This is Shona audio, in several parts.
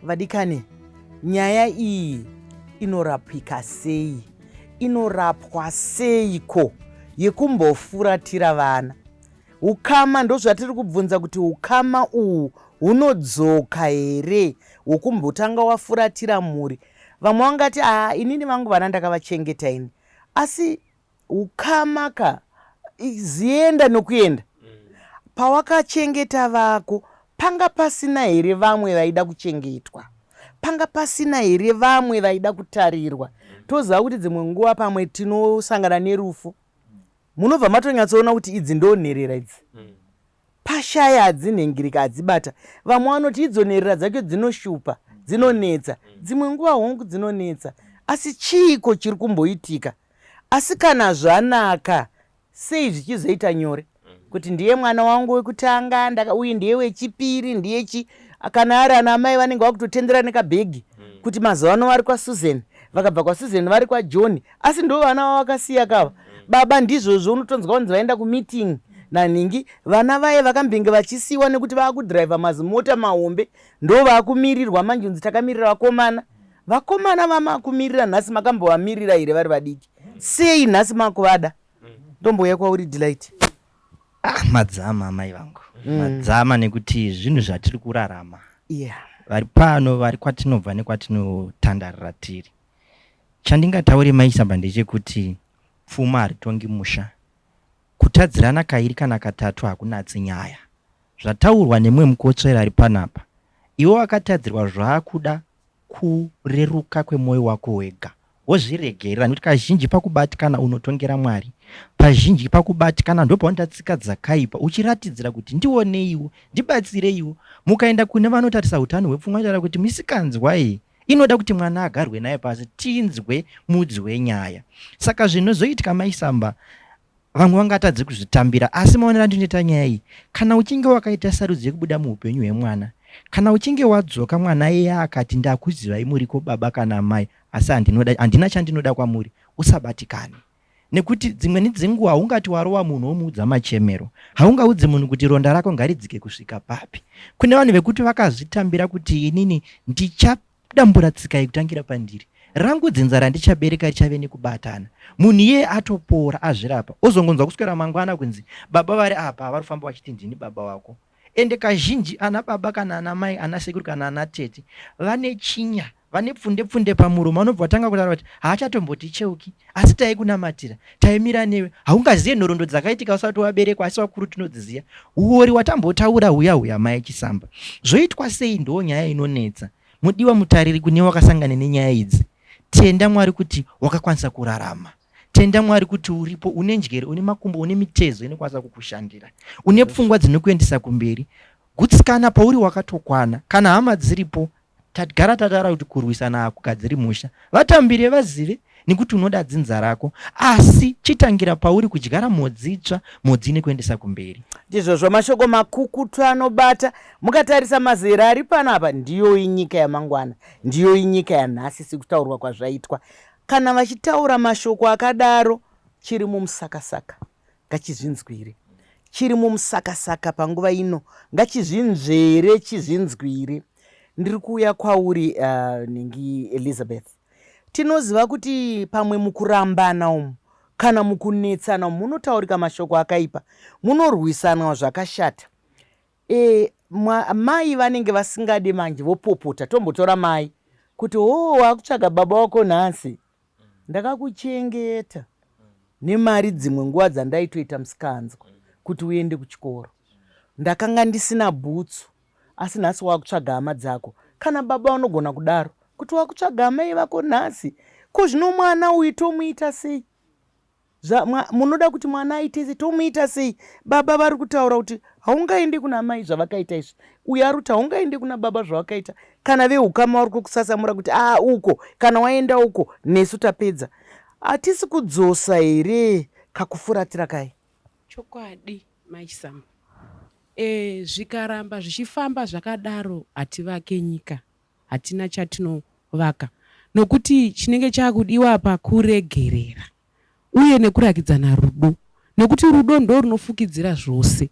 Vadikani, nyaya iyi inorapika sei? Inorapwa seiko yekumbofuratira vana? Ukama ndozvatiri kubvunza kuti ukama uhu hunodzoka here hwokumbotanga wafuratira mhuri? Vamwe vangati aa inini vangu vana ndakavachengeta ini. Asi ukama ka zienda nokuenda. Pawakachengeta vako panga pasina here vamwe vaida kuchengetwa? Panga pasina here vamwe vaida kutarirwa? Toziva kuti dzimwe nguva pamwe tinosangana nerufu. Munobva matonyatsoona kuti idzi ndonherera idzi. Pashaya hadzinhengirika hadzibata. Vamwe vanoti idzo nherera dzacho dzinoshupa, dzinonetsa. Dzimwe nguva hongu dzinonetsa. Asi chiiko chiri kumboitika? Asi kana zvanaka sei zvichizoita nyore kuti ndiye mwana wangu wekutanga ndaka uyu ndiye wechipiri ndiye chi kana ari ana amai vanenge vakutotendera nekabhegi kuti mazuva ano vari kwaSusan vakabva kwaSusan vari kwaJohn asi ndo vana vavakasiya kava baba ndizvozvo unotonzwa kunzi vaenda kumeeting nanhingi vana vaye vakambenge vachisiwa nekuti vaakudhiraivha mazimota mahombe ndo vaakumirirwa manje unzi takamirira vakomana vakomana vamakumirira nhasi makambovamirira here vari vadiki sei nhasi makuvada ndombouya kwauri Delight. Ah, madzama amai vangu madzama nekuti zvinhu zvatiri kurarama vari pano vari kwatinobva nekwatinotandarira tiri. Chandingataure mai Chisamba ndechekuti pfuma haritongi musha. Kutadzirana kairi kana katatu hakunatsi nyaya. Zvataurwa nemumwe mukotsveri ari panapa, iwe wakatadzirwa zvakuda kureruka kwemoyo wako wega wozviregerera nekuti kazhinji pakubatikana unotongera Mwari. Pazhinji pakubatikana ndopaunoita tsika dzakaipa uchiratidzira kuti ndioneiwo, ndibatsireiwo. Mukaenda kune vanotarisa utano hwepfungwa vanotaura kuti misikanzwa iyi inoda kuti mwana agarwe naye pasi tinzwe mudzi wenyaya. Saka zvinozoitika mai Samba vamwe vangatadze kuzvitambira asi maonero andinoita nyaya iyi kana uchinge wakaita sarudzo yekubuda muupenyu hwemwana kana uchinge wadzoka mwana iye akati ndakuzivai muriko baba kana amai asi handinoda handina chandinoda kwamuri usabatikane nekuti dzimweni dzenguva haungati warova munhu womuudza machemero haungaudzi munhu kuti ronda rako ngaridzike kusvika papi kune vanhu vekuti vakazvitambira kuti inini ndicha Dambura tsika yekutangira pandiri. Rangu dzinza randichabereka richave nekubatana. Munhu iyeye atopora azvirapa ozongonzwa kuswera mangwana kunzi baba vari apa vari kufamba vachiti ndini baba wako. Ende kazhinji ana baba kana ana mai ana sekuru kana ana tete vane chinya vane pfunde pfunde pamuromo vanobva vatanga kutaura kuti haachatomboticheuki asi taikunamatira taimira newe haungaziye nhoroondo dzakaitika usati waberekwa asi vakuru tinodziziya huori watambotaura huya huya mai Chisamba zvoitwa sei ndoo nyaya inonetsa mudiwa mutariri kune wakasangana nenyaya idzi tenda Mwari kuti wakakwanisa kurarama tenda Mwari kuti uripo une njere une makumbo une mitezo inokwanisa kukushandira une pfungwa dzinokuendesa kumberi Gutsikana pauri wakatokwana. Kana hama dziripo tagara tataura kuti kurwisana hakugadziri musha. Vatambire vazive nekuti unoda dzinza rako asi chitangira pauri kudyara mhodzi itsva mhodzi inekuendesa kumberi. Ndizvozvo mashoko makukutu anobata. Mukatarisa mazera ari panapa ndiyoyi nyika yamangwana, ndiyoyi nyika yanhasi sekutaurwa kwazvaitwa. Kana vachitaura mashoko akadaro chiri mumusakasaka ngachizvinzwire. Chiri mumusakasaka panguva ino ngachizvinzvere chizvinzwire. Ndiri kuuya kwauri uh, nhingi Elizabeth. Tinoziva kuti pamwe mukurambana umu kana mukunetsana umu munotaurika mashoko akaipa, munorwisanwa zvakashata. E, mwa, mai vanenge vasingade manje vopopota, tombotora mai kuti hoo wakutsvaga baba wako nhasi Ndakakuchengeta nemari dzimwe nguva dzandaitoita musikanzwa kuti uende kuchikoro. Ndakanga ndisina bhutsu asi nhasi wakutsvaga hama dzako. Kana baba vanogona kudaro kuti wakutsvaga amai vako nhasi. Ko zvino mwana uyu tomuita sei? Zva, mwa, munoda kuti mwana aite sei? Tomuita sei? Baba vari kutaura kuti haungaende kuna amai zvavakaita izvi. Uyo ari kuti haungaende kuna baba zvavakaita. Kana veukama vari kukusasamura kuti aa uko, kana waenda uko nesu tapedza. Hatisi kudzosa here kakufuratira kai? Chokwadi mai Chisamba. E, zvikaramba zvichifamba zvakadaro hativake nyika. Hatina chatinovaka nokuti chinenge chakudiwa apa kuregerera uye nekurakidzana rudo nekuti rudo ndorunofukidzira zvose.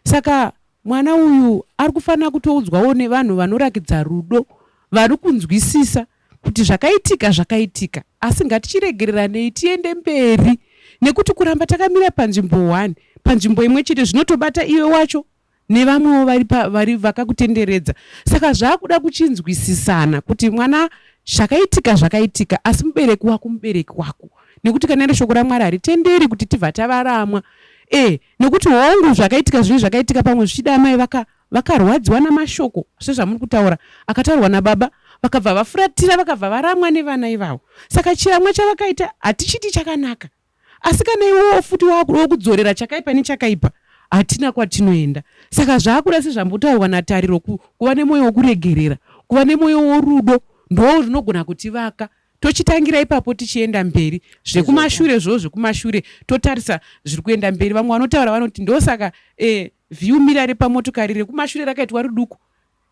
Saka mwana uyu ari kufanira kutoudzwawo nevanhu vanorakidza rudo vari kunzwisisa kuti zvakaitika zvakaitika asi ngatichiregereranei tiende mberi nekuti kuramba takamira panzvimbo one panzvimbo imwe chete zvinotobata iwe wacho nevamwewo vari, vari vakakutenderedza saka zvakuda kuchinzwisisana kuti mwana zvakaitika zvakaitika asi mubereki wako mubereki wako nekuti kana iri shoko ramwari haritenderi kuti tibva tavaramwa e nekuti hongu zvakaitika zvinhu zvakaitika pamwe zvichida amai vaka vakarwadziwa namashoko sezvamuri kutaura akataurwa nababa vakabva vafuratira vakabva varamwa nevana ivavo saka chiramwa chavakaita hatichiti chakanaka asi kana iwewo futi wakudawo kudzorera chakaipa nechakaipa hatina kwatinoenda saka zvaakuda sezvambotaurwa natariro kuva nemwoyo wokuregerera kuva nemwoyo worudo ndo rinogona kutivaka tochitangira ipapo tichienda mberi zvekumashure zvoo zvekumashure totarisa zviri kuenda mberi vamwe vanotaura vanoti ndosaka eh, view mira repamotokari rekumashure rakaitwa riduku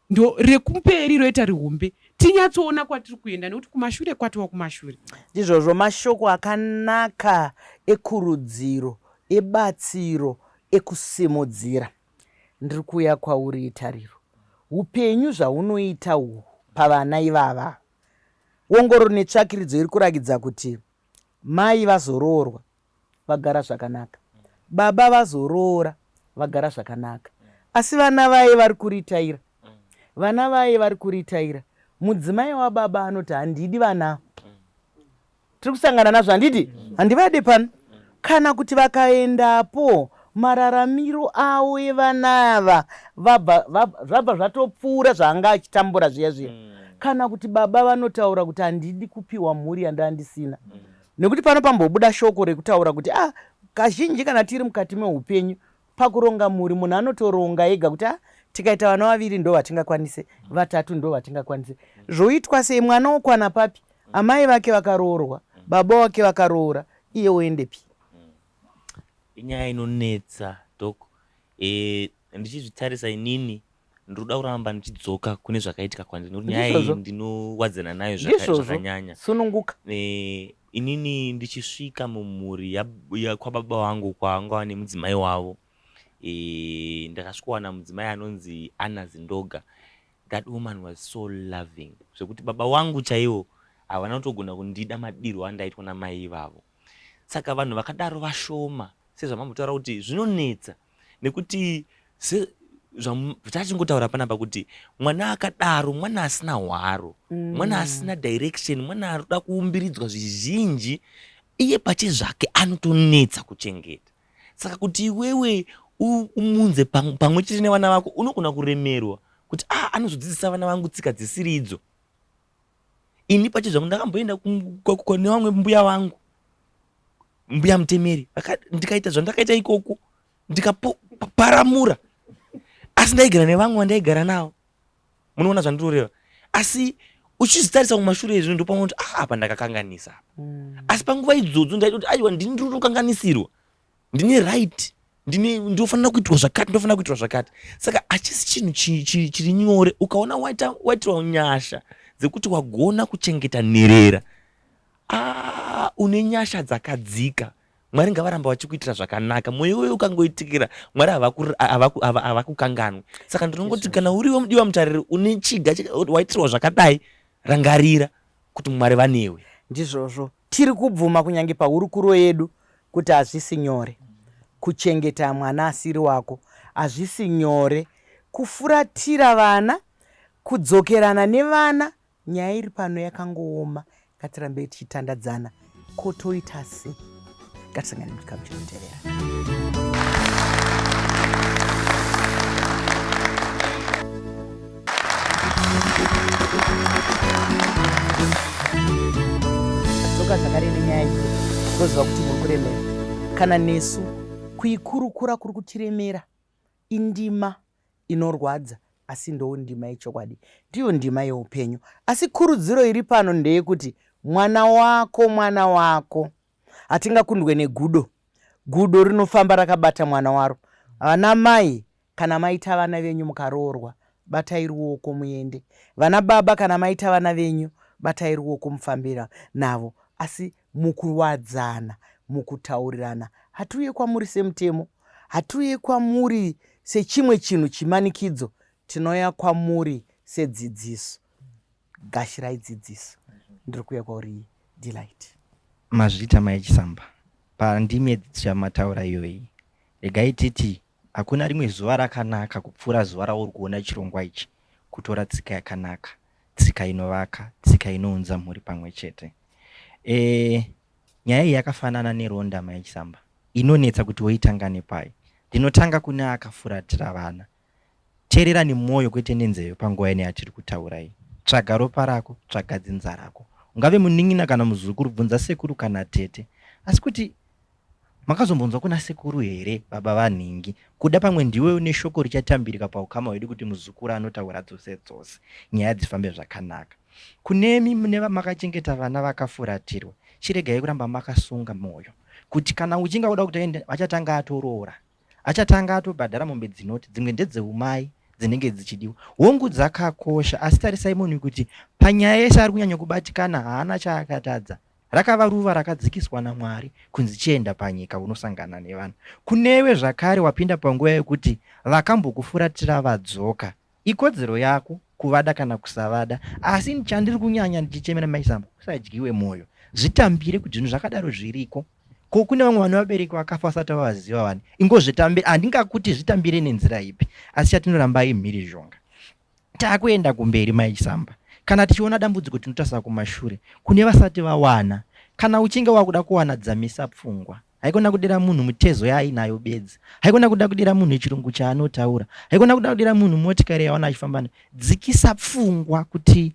ndo rekumberi roita rihombe tinyatsoona kwatiri kuenda nekuti kumashure kwatova kumashure. Ndizvozvo mashoko akanaka ekurudziro, ebatsiro, ekusimudzira. Ndiri kuuya kwauri Tariro. Upenyu zvahunoita uhu pavana ivava. Wongororo netsvakiridzo iri kurakidza kuti mai vazoroorwa vagara zvakanaka baba vazoroora vagara zvakanaka asi vana vaye vari kuritaira vana vaye vari kuritaira mudzimai wababa anoti handidi vana tiri kusangana nazvo handidi handivade pano kana kuti vakaendapo mararamiro avo evana ava zvabva zvatopfuura zvaanga achitambura zviya zviya kana kuti baba vanotaura kuti handidi kupiwa mhuri yandandisina Nekuti pano pambobuda shoko rekutaura kuti ah, kazhinji kana tiri mukati meupenyu pakuronga mhuri munhu anotoronga ega kuti ah, tikaita vana vaviri ndo vatingakwanise, vatatu ndo vatingakwanise. Zvoitwa sei? Mwana okwana papi? Amai vake vakaroorwa, baba wake vakaroora, iye oendepi? Inyaya inonetsa Doc. E, ndichizvitarisa inini ndinoda kuramba ndichidzoka kune zvakaitika kwandiri nekuti nyaya iyi ndinowadzana nayo zvakanyanya. Sununguka. E, inini ndichisvika mumhuri kwababa vangu kwavanga vane mudzimai wavo e, ndakasvikowana mudzimai anonzi Anna Zindoga. That woman was so loving zvekuti baba wangu chaivo havana kutogona kundida madirwo andaitwa namai ivavo. Saka vanhu vakadaro vashoma sezvamambotaura kuti zvinonetsa nekuti zvatachingotaura panapa kuti mwana akadaro mwana asina hwaro mm. mwana asina direction mwana arikuda kuumbiridzwa zvizhinji iye pache zvake anotonetsa kuchengeta saka kuti iwewe umunze pamwe chete nevana vako unogona kuremerwa kuti ah anozodzidzisa vana vangu tsika dzisiri idzo ini pache zvangu ndakamboenda kune vamwe mbuya vangu mbuya mutemeri ndikaita zvandakaita ikoko ndikaparamura asi ndaigara nevamwe vandaigara navo munoona zvandinoreva asi uchizitarisa kumashure izvi ndopamwe kuti ah, apa ndakakanganisa apa mm. asi panguva idzodzo ndaita kuti aiwa ndini ndiri kutokanganisirwa ndine right ndine ndofanira kuitirwa zvakati ndofanira kuitirwa zvakati saka hachisi chinhu chiri nyore ukaona waitirwa nyasha dzekuti wagona kuchengeta nherera ah, une nyasha dzakadzika mwari ngavaramba vachikuitira zvakanaka mwoyo iwoyo ukangoitikira mwari havakukanganwi saka ndinongoti kana uriwe mudiwa mutariri une chiga waitirwa zvakadai rangarira kuti mwari vanewe ndizvozvo Tiri kubvuma kunyange pahurukuro yedu kuti hazvisi nyore kuchengeta mwana asiri wako. Hazvisi nyore kufuratira vana, kudzokerana nevana. Nyaya iri pano yakangooma. Ngatirambei tichitandadzana. Ko toita sei? Ngatisangane muchikamu chinotevera. Dzoka zvakare nenyaya iyo toziva kuti muri kuremera kana nesu kuikurukura kuri kutiremera indima inorwadza asi ndoo ndima yechokwadi ndiyo ndima yeupenyu asi kurudziro iri pano ndeyekuti mwana wako mwana wako hatingakundwe negudo gudo rinofamba rakabata mwana waro vana mai Kana maita vana venyu mukaroorwa batai ruoko muende. Vana baba kana maita vana venyu batai ruoko mufambira navo asi mukuwadzana mukutaurirana hatiuye kwamuri semutemo hatiuye kwamuri sechimwe chinhu chimanikidzo tinouya kwamuri sedzidziso. Gashirai dzidziso. Ndiri kuuya kwauri Delight. Mazvita mai Chisamba. Pandimi yedzidziso yamataura iyoyi, regai titi hakuna rimwe zuva rakanaka kupfuura zuva rauri kuona chirongwa ichi, kutora tsika yakanaka, tsika inovaka, tsika inounza mhuri pamwe chete. E, nyaya iyi yakafanana neronda mai Chisamba, inonetsa kuti woitanga nepai. Ndinotanga kune akafuratira vana. Teerera nemwoyo kwete nenzeve panguva ino yatiri kutaura iyi. Tsvaga ropa rako, tsvaga dzinza rako. Ungave munin'ina kana muzukuru, bvunza sekuru kana tete. Asi kuti makazombonzwa kuna sekuru here baba vanhingi? Kuda pamwe ndiwe une shoko richatambirika paukama hwedu kuti muzukuru anotaura dzose dzose, nyaya dzifambe zvakanaka. Kunemi mune makachengeta vana vakafuratirwa, chiregai kuramba makasunga moyo kuti kana uchinge uda kuti aende achatanga atoroora. Achatanga atobhadhara mombe dzinoti dzimwe ndedzeumai dzinenge dzichidiwa. Hongu dzakakosha asi tarisai munhu kuti panyaya yese ari kunyanya kubatikana haana chaakatadza. Rakava ruva rakadzikiswa naMwari kunzi chienda panyika unosangana nevanhu. Kunewe zvakare wapinda panguva yekuti vakambokufuratira vadzoka. Ikodzero yako kuvada kana kusavada asi chandiri kunyanya ndichichemera mai Samba usadyiwe moyo. Zvitambire kuti zvinhu zvakadaro zviriko. Ko kune vamwe vane vabereki vakafa vasati vavaziva vani. Ingozvitambire handingakuti zvitambire nenzira ipi asi chatinoramba imhirizhonga. Takuenda kumberi mai Chisamba. Kana tichiona dambudziko tinotarisa kumashure kune vasati vawana. Kana uchinge wakuda kuwana dzamisa pfungwa. Haikona kudira munhu mitezo yaainayo bedzi. Haikona kuda kudira munhu chirungu chaanotaura. Haikona kuda kudira munhu motikari yawana achifamba nayo. Dzikisa pfungwa kuti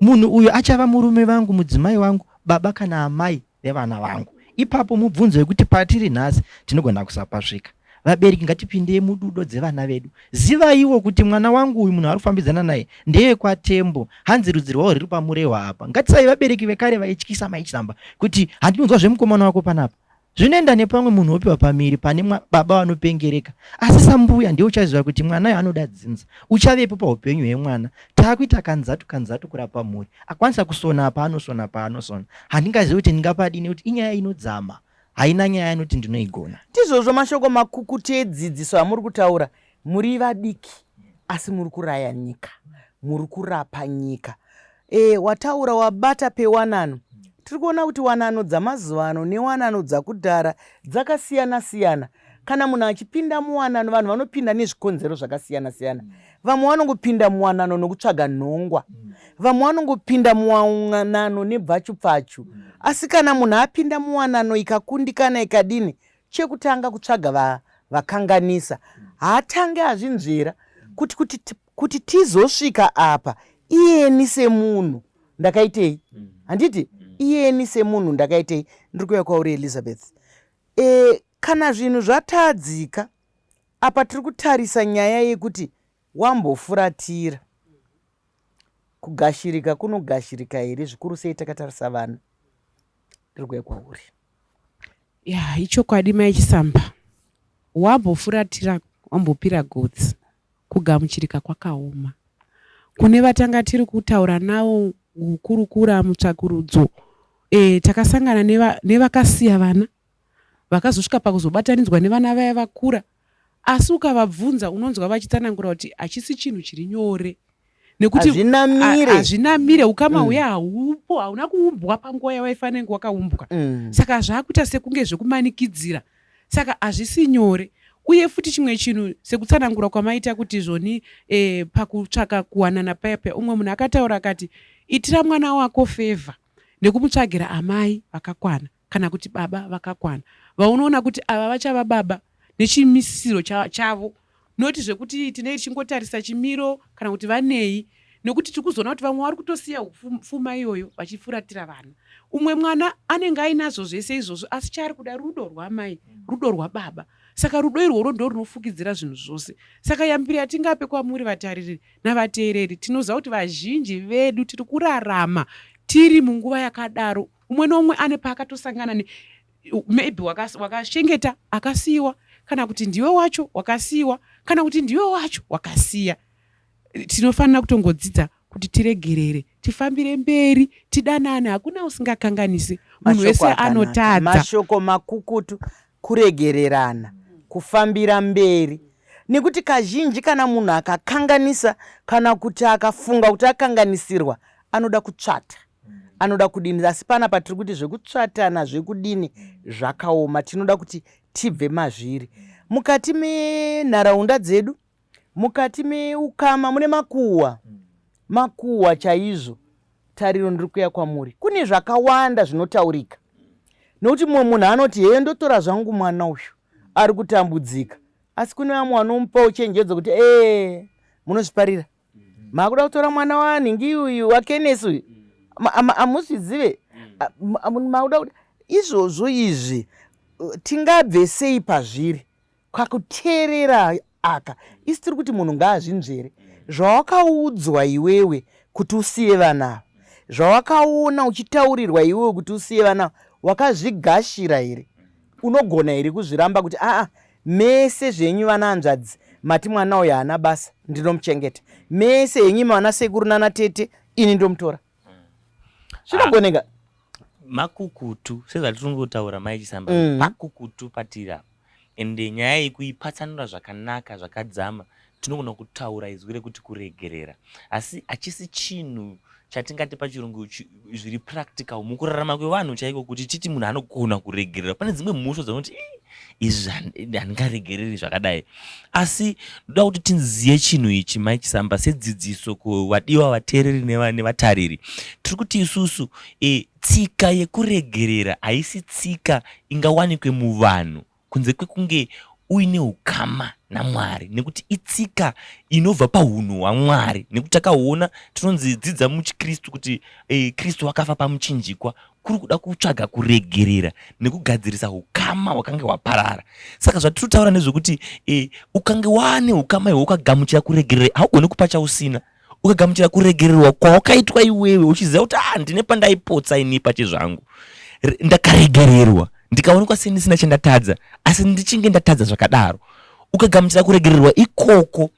munhu uyu achava murume vangu, mudzimai wangu, baba kana amai vevana vangu. Ipapo mubvunzo wekuti patiri nhasi tinogona kusapasvika. Vabereki ngatipindei mududo dzevana vedu. Zivaiwo kuti mwana wangu uyu munhu ari kufambidzana naye ndeyekwaTembo. Hanzi rudzi rwavo rwuri paMurehwa apa. Ngatisave vabereki vekare vaityisa mai Chisamba kuti handinonzwa zvemukomana wako panapa. Zvinoenda nepamwe munhu wopiwa pamiri pane baba vanopengereka. Asi sambuya ndiwe uchaziva kuti mwana uyu anoda dzinza. Uchavepo paupenyu hwemwana. Taakuita kanzatu kanzatu kurapa mhuri. Akwanisa kusona apa anosona paanosona. Handingazivi kuti ndingapadini nekuti inyaya inodzama. Haina nyaya inoti ndinoigona. Ndizvozvo mashoko makukutu edzidziso amuri kutaura. Muri vadiki asi muri kuraya nyika. Muri kurapa nyika. E, wataura wabata pewanano. Tiri kuona kuti wanano dzamazuva ano newanano dzakudhara dzakasiyana siyana. Kana munhu achipinda muwanano, vanhu vanopinda nezvikonzero zvakasiyana siyana. Vamwe vanongopinda muwanano nokutsvaga nhongwa. Vamwe vanongopinda muwanano nebvachupfachu. Asi kana munhu apinda muwanano ikakundikana ikadini, chekutanga kutsvaga vakanganisa. Haatange azvinzvera kuti, kuti, kuti tizosvika apa iyeni semunhu ndakaitei. Handiti? Iyeni semunhu ndakaitei. Ndiri kuuya kwauri Elizabeth. E, kana zvinhu zvatadzika apa tiri kutarisa nyaya yekuti wambofuratira. Kugashirika kunogashirika here zvikuru sei takatarisa vana? Ndiri kuuya kwauri. Ya, ichokwadi mai Chisamba. Wambofuratira, wambopira gotsi. Kugamuchirika kwakaoma. Kune vatanga tiri kutaura navo kukurukura mutsvakurudzo e, takasangana nevakasiya vana vakazosvika pakuzobatanidzwa nevana vaya vakura asi ukavabvunza unonzwa vachitsanangura kuti hachisi chinhu chiri nyore nekuti hazvinamire ukama mm. huya haupo hauna kuumbwa panguva yawaifanira kunge wakaumbwa mm. saka zvakuita sekunge zvekumanikidzira saka hazvisi nyore uye futi chimwe chinhu sekutsanangura kwamaita kuti zvoni e, pakutsvaka kuwanana paya paya umwe munhu akataura akati itira mwana wako fevha nekumutsvagira amai vakakwana kana kuti baba vakakwana vaunoona kuti ava vachava baba nechimisiro chavo not zvekuti tinei tichingotarisa chimiro kana kuti vanei nekuti tiri kuzoona kuti vamwe vari kutosiya pfuma iyoyo vachifuratira vana umwe mwana anenge ainazvo zvese izvozvo asi chaari kuda rudo rwamai rudo rwababa saka rudo irworwo ndo runofukidzira zvinhu zvose saka yambiro yatingape kwamuri vatariri navateereri tinoziva kuti vazhinji vedu tiri kurarama tiri munguva yakadaro umwe noumwe ane paakatosangana ne maybe wakachengeta waka akasiyiwa kana kuti ndiwe wacho wakasiyiwa kana kuti ndiwe wacho wakasiya tinofanira kutongodzidza kuti tiregerere tifambire mberi tidanane hakuna usingakanganisi munhu wese anotadza mashoko makukutu kuregererana kufambira mberi nekuti kazhinji kana munhu akakanganisa kana kuti akafunga kuti akanganisirwa Anoda kutsvata, anoda kudini, asi panapa tiri kuti zvekutsvatana zvekudini zvakaoma. Tinoda kuti tibve mazviri. Mukati menharaunda dzedu, mukati meukama mune makuhwa, makuhwa chaizvo. Tariro, ndiri kuya kwamuri. Kune zvakawanda zvinotaurika, nokuti mumwe munhu anoti, heye, ndotora zvangu mwana uyu ari kutambudzika, asi kune vamwe vanomupawo chenjedzo kuti ee, munozviparira, makuda kutora mwana wanhingi uyu, waKenesi uyu, hamuzvizive, makuda kuti izvozvo izvi. Tingabve sei pazviri kakuteerera aka? Isi tiri kuti munhu ngaazvinzvere zvawakaudzwa iwewe kuti usiye vana ava, zvawakaona uchitaurirwa iwewe kuti usiye vana ava, wakazvigashira here? Unogona here kuzviramba kuti aa, mese zvenyu vana hanzvadzi mati mwana uyu haana basa, ndinomuchengeta, mese henyu vana sekuru nana tete, ini ndomutora? Zvinogoneka? Makukutu, sezvatiri kungotaura, Mai Chisamba, pakukutu patiri apa. Ende nyaya iyi kuipatsanura zvakanaka zvakadzama, tinogona kutaura izwi rekuti kuregerera, asi hachisi chinhu chatingati pachirungu zviri practical mukurarama kwevanhu chaiko kuti titi munhu anogona kuregerera. Pane dzimwe mhosva dzinoti izvi handingaregereri zvakadai, asi ndoda kuti tiziye chinhu ichi, Mai Chisamba, sedzidziso kuvadiwa vateereri nevatariri. Tiri kuti isusu tsika yekuregerera haisi tsika ingawanikwe muvanhu kunze kwekunge uine ukama naMwari, nekuti itsika inobva paunhu hwaMwari, nekuti takaona tinonzi dzidza muchiKristu kuti Kristu wakafa pamuchinjikwa kuri kuda kutsvaga kuregerera nekugadzirisa ukama hwakange hwaparara. Saka zvatiri kutaura ndezvekuti ukange waane ukama ihwo, ukagamuchira kuregerera, haugoni kupa chausina. Ukagamuchira kuregererwa kwawakaitwa iwewe, uchiziva kuti ah, ndine pandaipotsa ini pachezvangu, ndakaregererwa ndikaonekwa sendisina chandatadza, asi ndichinge ndatadza zvakadaro, ukagamuchira kuregererwa ikoko,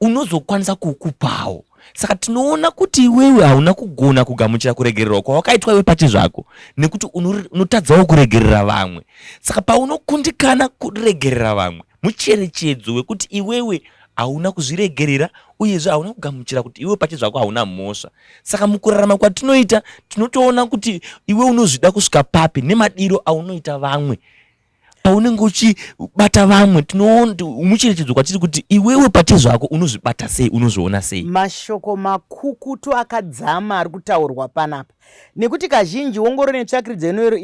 unozokwanisa kukupawo. Saka tinoona kuti iwewe hauna kugona kugamuchira kuregererwa kwawakaitwa iwe pachezvako, nekuti unotadzawo kuregerera vamwe. Saka paunokundikana kuregerera vamwe, mucherechedzo wekuti iwewe hauna kuzviregerera, uyezve hauna kugamuchira kuti iwe pachezvako hauna mhosva. Saka mukurarama kwatinoita, tinotoona kuti iwe unozvida kusvika papi nemadiro aunoita vamwe. Paunenge uchibata vamwe, tinoona mucherechedzo kwatiri kuti iwewe pachezvako unozvibata sei, unozviona sei. Mashoko makukutu akadzama ari kutaurwa panapa, nekuti kazhinji ongororo netsvakiridzo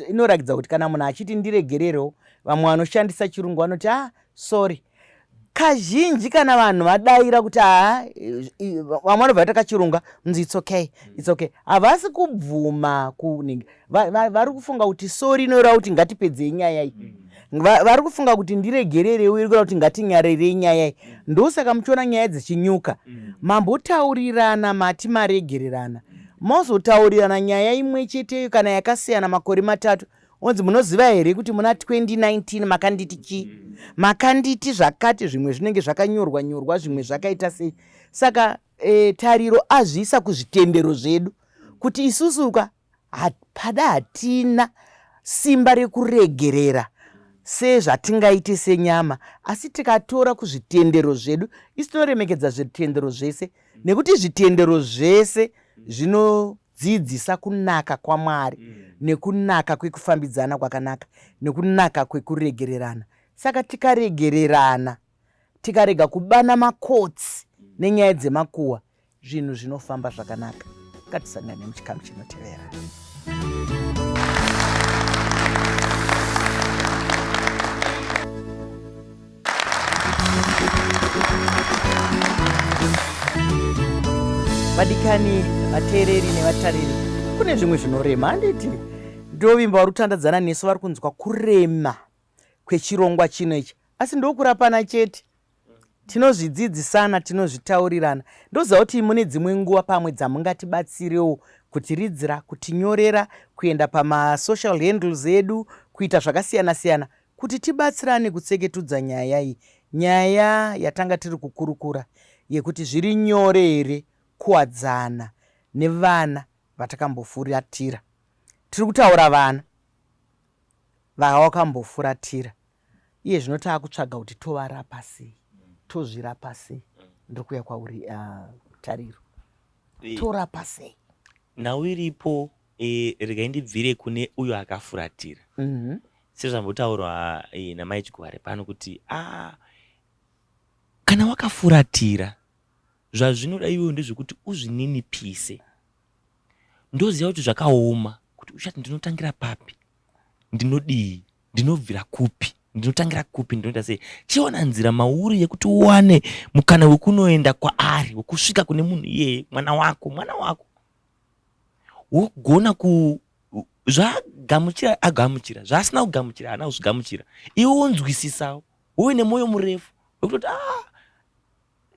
inoratidza kuti kana munhu achiti ndiregererewo, vamwe vanoshandisa chirungu vanoti ah, sorry. Kazhinji kana vanhu vadaira kuti haa, vamwe vanobva vaita kachirunga munzi it's okay, it's okay, havasi kubvuma kuninga. Vari kufunga kuti sorry inoreva kuti ngatipedzei nyaya iyi. Vari kufunga kuti ndiregerere iri kureva kuti ngatinyarerei nyaya iyi. Ndosaka muchiona nyaya dzichinyuka. Mambotaurirana, mati maregererana, mozotaurirana nyaya imwe cheteyo kana yakasiyana makore 3, onzi munoziva here kuti muna 2019 makanditi chii, makanditi zvakati, zvimwe zvinenge zvakanyorwa nyorwa, zvimwe zvakaita sei. Saka Tariro azviisa kuzvitendero zvedu kuti isusu ka pada hatina simba rekuregerera sezvatingaite senyama, asi tikatora kuzvitendero zvedu, isu tinoremekedza zvitendero zvese, nekuti zvitendero zvese zvinodzidzisa kunaka kwaMwari nekunaka kwekufambidzana kwakanaka nekunaka kwekuregererana. Saka tikaregererana, tikarega kubana makotsi nenyaya dzemakuhwa, zvinhu zvinofamba zvakanaka. Ngatisangane muchikamu chinotevera. Vadikani vateereri nevatariri, kune zvimwe zvinorema, handiti? Ndovimba vari kutandadzana nesu vari kunzwa kurema kwechirongwa chino ichi, asi ndokurapana chete. Tinozvidzidzisana, tinozvitaurirana. Ndoziva kuti mune dzimwe nguva pamwe dzamungatibatsirewo kutiridzira, kutinyorera, kuenda pamasocial handles edu, kuita zvakasiyana siyana kuti tibatsirane kutseketudza nyaya iyi, nyaya yatanga tiri kukurukura yekuti zviri nyore here kuwadzana nevana vatakambofuratira. Tiri kutaura vana vawakambofuratira, iye zvino taakutsvaga kuti tovarapa sei, tozvirapa sei. Ndiri kuuya kwauri, Tariro. Torapa sei? Nhau iripo e, regai ndibvire kune uyo akafuratira. Sezvambotaurwa e, namai Chigware pano kuti ah, kana wakafuratira zvazvinoda iwewe ndezvekuti uzvininipise. Ndoziva kuti zvakaoma kuti uchati ndinotangira papi, ndinodii, ndinobvira kupi, ndinotangira kupi, ndinoita sei. Chiona nzira mauri yekuti uwane mukana wekunoenda kwaari, wekusvika kune munhu iyeye, mwana wako, mwana wako wogona ku zvaagamuchira agamuchira, zvaasina kugamuchira haana kuzvigamuchira, iwe wonzwisisawo, uve nemwoyo murefu wekutoti ah,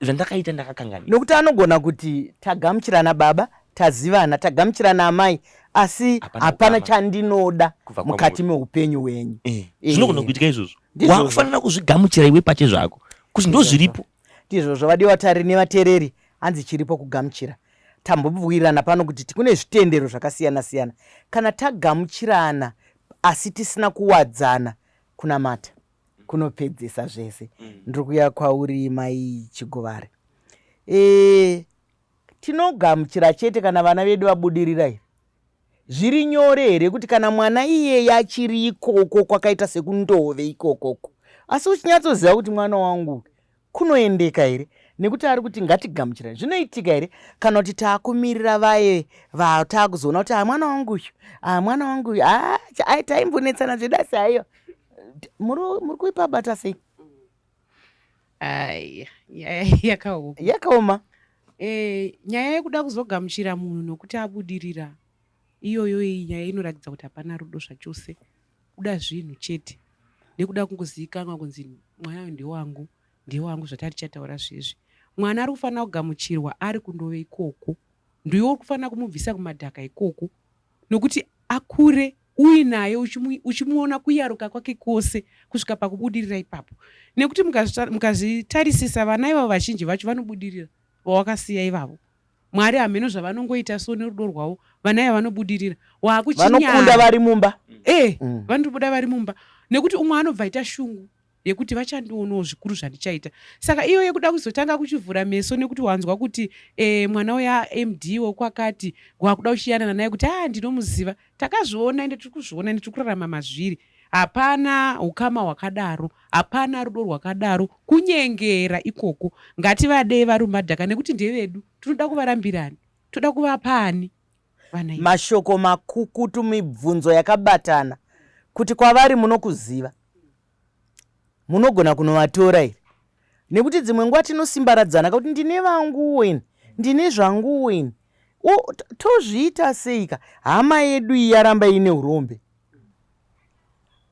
zvandakaita ndakakanganisa. Nokuti anogona kuti tagamuchirana baba, tazivana, tagamuchirana amai, asi hapana chandinoda mukati meupenyu hwenyu. Eh, eh. Zvinogona kuitika izvozvo. Wakufanira kuzvigamuchira iwe pache zvako kuti ndozviripo. Ndizvozvo vadiwa tari nevatereri, hanzi chiripo kugamuchira. Tambobvuirana pano kuti kune zvitendero zvakasiyana siyana. Kana tagamuchirana asi tisina kuwadzana, kunamata kunopedzesa zvese. Ndiri kuuya kwauri mai Chigovare. E, tinogamuchira chete kana vana vedu vabudirira here? Zviri nyore here kuti kana mwana iyeye achiri ikoko kwakaita sekundove ikokoko, asi uchinyatsoziva kuti mwana wangu kunoendeka here? Nekuti ari kuti ngatigamuchirane, zvinoitika here? Kana kuti taakumirira vaye vataakuzoona kuti ah, mwana wangu uyu, ah, mwana wangu uyu, ah, taimbonetsana zvedu asi haiwa. Muri kuipabata sei? Aya, nyaya yakaoma. Yakaoma. E, nyaya yekuda kuzogamuchira munhu nokuti abudirira iyoyo iyi nyaya inoratidza kuti hapana rudo zvachose, kuda zvinhu chete nekuda kungozivikanwa kunzi mwana uyu ndewangu, ndewangu zvatari tichataura zvezvi. Mwana ari kufanira kugamuchirwa ari kundove ikoko, ndiwe uri kufanira kumubvisa kumadhaka ikoko nokuti akure uinaye uchimuona kuyaruka kwake kwose kusvika pakubudirira ipapo. Nekuti mukazvitarisisa vana ivavo vazhinji vacho vanobudirira vawakasiya ivavo. Mwari hameno zvavanongoita so nerudo rwavo vana ava vanobudirira. Wakuchinyara. Vanokunda vari mumba. Eh, vanotobuda vari mumba. Nekuti umwe anobva aita shungu yekuti vachandionawo zvikuru zvandichaita. Saka iyo yekuda kuzotanga kuchivhura meso nekuti wanzwa kuti eh, mwana uya MD wekwakati wakuda kuchiyanana naye kuti ah, ndinomuziva. Takazviona ende tiri kuzviona ende tiri kurarama mazviri. Hapana ukama hwakadaro, hapana rudo rwakadaro, kunyengera ikoko. Ngativadei vari mumadhaka nekuti ndevedu. Tinoda kuvarambirani? Toda kuvapa ani vana ivava? Mashoko makukutu, mibvunzo yakabatana kuti kwavari munokuziva. Munogona kunovatora here? Nekuti dzimwe nguva tinosimbaradzana kuti ndine vanguwo ini, ndine zvanguwo ini. Tozviita seika? Hama yedu iyi yaramba ine urombe.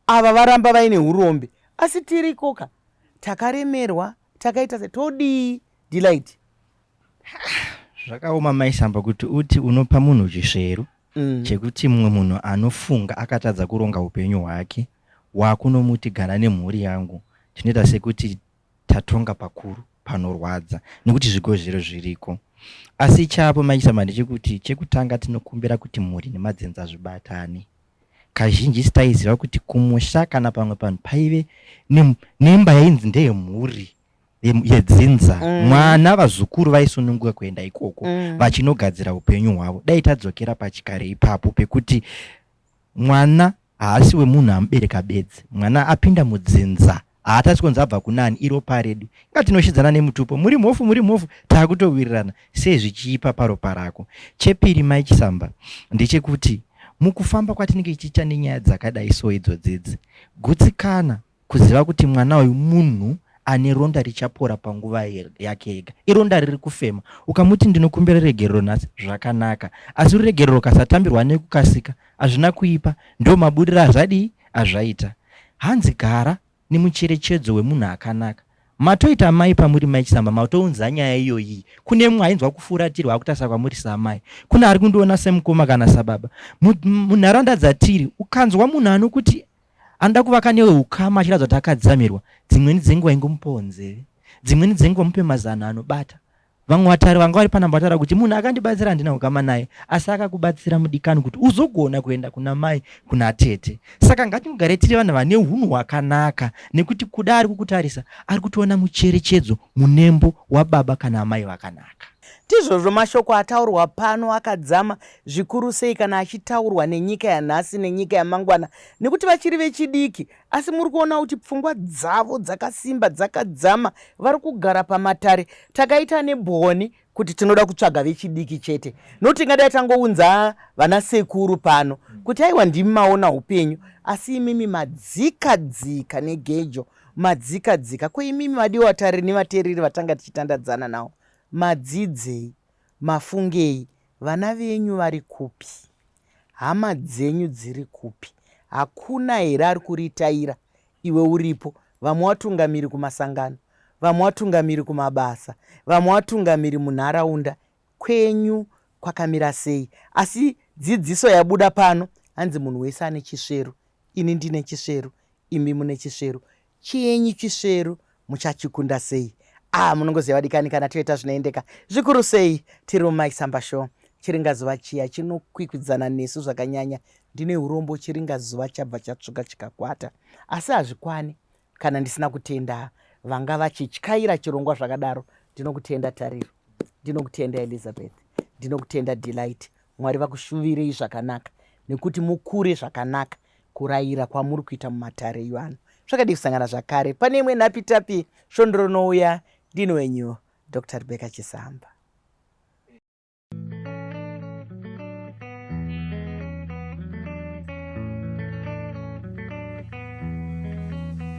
Ava varamba vaine urombe. Asi tirikoka. Takaremerwa, takaita se todii? Delight. Zvakaoma mai Samba kuti uti unopa munhu chisveru chekuti mumwe munhu anofunga akatadza kuronga upenyu hwake wakunomuti gara nemhuri yangu tinoita sekuti tatonga pakuru panorwadza nekuti zvigozhero zviriko asi chapo mai Chisamba ndechekuti chekutanga tinokumbira kuti mhuri nemadzinza zvibatane kazhinji taiziva kuti kumusha kana pamwe panhu paive nemba yainzi ndeyemhuri yedzinza mwana vazukuru vaisununguka kuenda ikoko vachinogadzira upenyu hwavo. Dai tadzokera pachikare ipapo pekuti mwana haasi wemunhu amubereka bedzi, mwana apinda mudzinza haatasi kunzi abva kunani, iropa redu. Inga tinoshidzana nemutupo, muri mhofu muri mhofu, taakutowirirana sei zvichiipa paropa rako. Chepiri mai Chisamba ndechekuti mukufamba kwatinenge tichiita nenyaya dzakadai so idzodzidzi, gutsikana Kuziva kuti mwana uyu munhu ane ronda richapora panguva yake ega. Ironda riri kufema. Ukamuti ndinokumbira ruregerero nhasi, zvakanaka. Asi ruregerero rukasatambirwa nekukasika, hazvina kuipa. Ndiwo mabudiro azvadii? Azvaita. Hanzi gara nemucherechedzo wemunhu akanaka. Matoita mai pamuri mai Chisamba matounza nyaya iyoyi kune mumwe ainzwa kufuratirwa akutarisa kwamuri saamai. Kune ari kundiona semukoma kana sababa. Munharaunda dzatiri ukanzwa munhu anokuti Anoda kuvaka newe ukama achiratidza kuti akadzamirwa. Dzimweni dzenguva ingomupawo nzeve. Dzimweni dzenguva mupe mazano anobata. Vamwe vatari vanga vari panhamba vataura kuti munhu akandibatsira handina ukama naye asi akakubatsira mudikani kuti uzogona kuenda kuna mai kuna tete. Saka ngatingogare tiri vanhu vane hunhu hwakanaka nekuti kuda ari kukutarisa ari kutoona mucherechedzo munembo wababa kana amai vakanaka. Tizvozvo mashoko ataurwa pano akadzama zvikuru sei kana achitaurwa nenyika yanhasi nenyika yamangwana nekuti vachiri vechidiki asi muri kuona kuti pfungwa dzavo dzakasimba dzakadzama vari kugara pamatare takaita nebhoni kuti tinoda kutsvaga vechidiki chete nokuti tingadai tangounza vana sekuru pano kuti aiwa ndimi maona upenyu asi imimi madzika dzika negejo madzika dzika ko imimi vadiwa tari nevatereri vatanga tichitandadzana nawo madzidzei mafungei vana venyu vari kupi hama dzenyu dziri kupi hakuna here ari kuritaira iwe uripo vamwe watungamiri kumasangano vamwe watungamiri kumabasa vamwe watungamiri munharaunda kwenyu kwakamira sei asi dzidziso yabuda pano hanzi munhu wese ane chisveru ini ndine chisveru imi mune chisveru chenyu chisveru muchachikunda sei ah munongoziva vadikani kana toita zvinoendeka zvikuru sei tiri mumaisamba show chiringazuva chiya chinokwikwidzana nesu zvakanyanya ndine urombo chiringazuva chabva chatsvuka chikakwata asi hazvikwani kana ndisina kutenda vanga vachityaira chirongwa zvakadaro ndinokutenda tariro ndinokutenda elizabeth ndinokutenda delight mwari vakushuvirei zvakanaka nekuti mukure zvakanaka kurayira kwamuri kuita mumatare iwano zvakadii kusangana zvakare pane imwe nhapitapi svondo rinouya ndini wenyu dr rebecca chisamba.